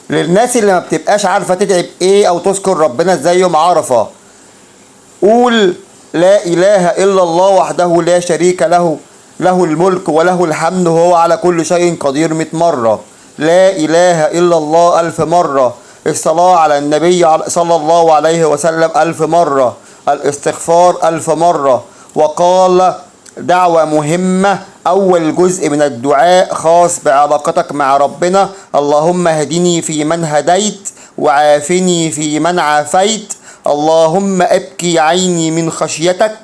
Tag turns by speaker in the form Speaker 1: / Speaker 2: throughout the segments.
Speaker 1: للناس اللي ما بتبقاش عارفة تدعي بإيه أو تذكر ربنا إزاي يوم عرفة، قول لا إله إلا الله وحده لا شريك له، له الملك وله الحمد وهو على كل شيء قدير 100 مرة، لا إله إلا الله 1000 مرة، الصلاة على النبي صلى الله عليه وسلم 1000 مرة، الاستغفار 1000 مرة. وقال دعوة مهمة، أول جزء من الدعاء خاص بعلاقتك مع ربنا: اللهم اهدني في من هديت، وعافني في من عافيت، اللهم ابكي عيني من خشيتك،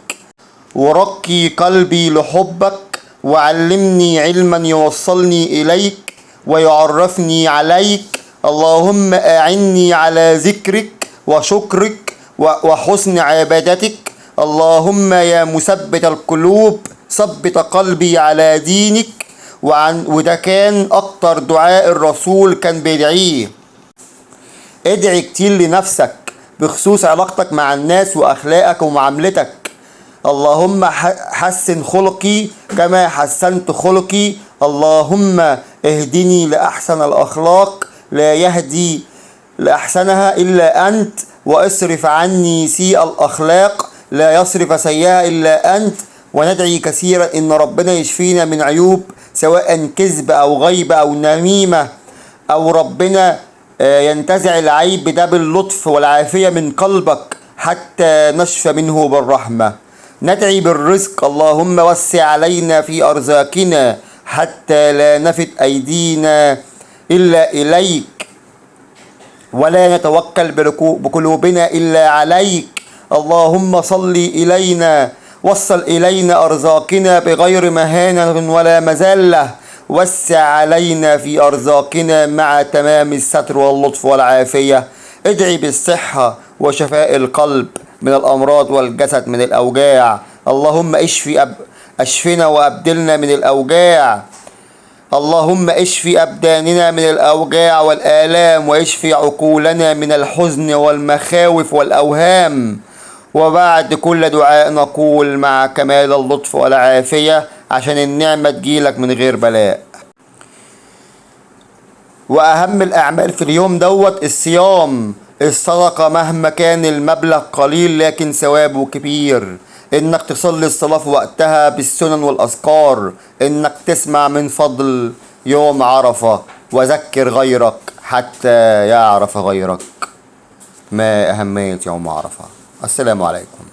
Speaker 1: ورقي قلبي لحبك، وعلمني علما يوصلني إليك ويعرفني عليك، اللهم أعني على ذكرك وشكرك وحسن عبادتك، اللهم يا مثبت القلوب ثبت قلبي على دينك. وده كان أكتر دعاء الرسول كان بيدعيه. ادعي كتير لنفسك بخصوص علاقتك مع الناس وأخلاقك ومعاملتك. اللهم حسن خلقي كما حسنت خلقي، اللهم اهدني لأحسن الأخلاق لا يهدي لأحسنها إلا أنت، واصرف عني سيء الأخلاق لا يصرف سيئها إلا أنت. وندعي كثيرا إن ربنا يشفينا من عيوب، سواء كذب أو غيبة أو نميمة، أو ربنا ينتزع العيب ده باللطف والعافية من قلبك حتى نشفى منه بالرحمة. ندعي بالرزق: اللهم وسع علينا في أرزاقنا حتى لا نفت أيدينا إلا إليك، ولا نتوكل بقلوبنا إلا عليك. اللهم صل إلينا، وصل إلينا أرزاقنا بغير مهانة ولا مذلة، وسع علينا في أرزاقنا مع تمام الستر واللطف والعافية. ادعي بالصحة وشفاء القلب من الأمراض والجسد من الأوجاع. اللهم اشفنا وأبدلنا من الأوجاع. اللهم اشفي أبداننا من الأوجاع والآلام، واشفي عقولنا من الحزن والمخاوف والأوهام. وبعد كل دعاء نقول مع كمال اللطف والعافية، عشان النعمة تجيلك من غير بلاء. وأهم الأعمال في اليوم دوت الصيام، الصدقة مهما كان المبلغ قليل لكن ثوابه كبير، إنك تصلي الصلاة في وقتها بالسنن والأذكار، إنك تسمع من فضل يوم عرفة، وذكر غيرك حتى يعرف غيرك ما أهمية يوم عرفة. السلام عليكم.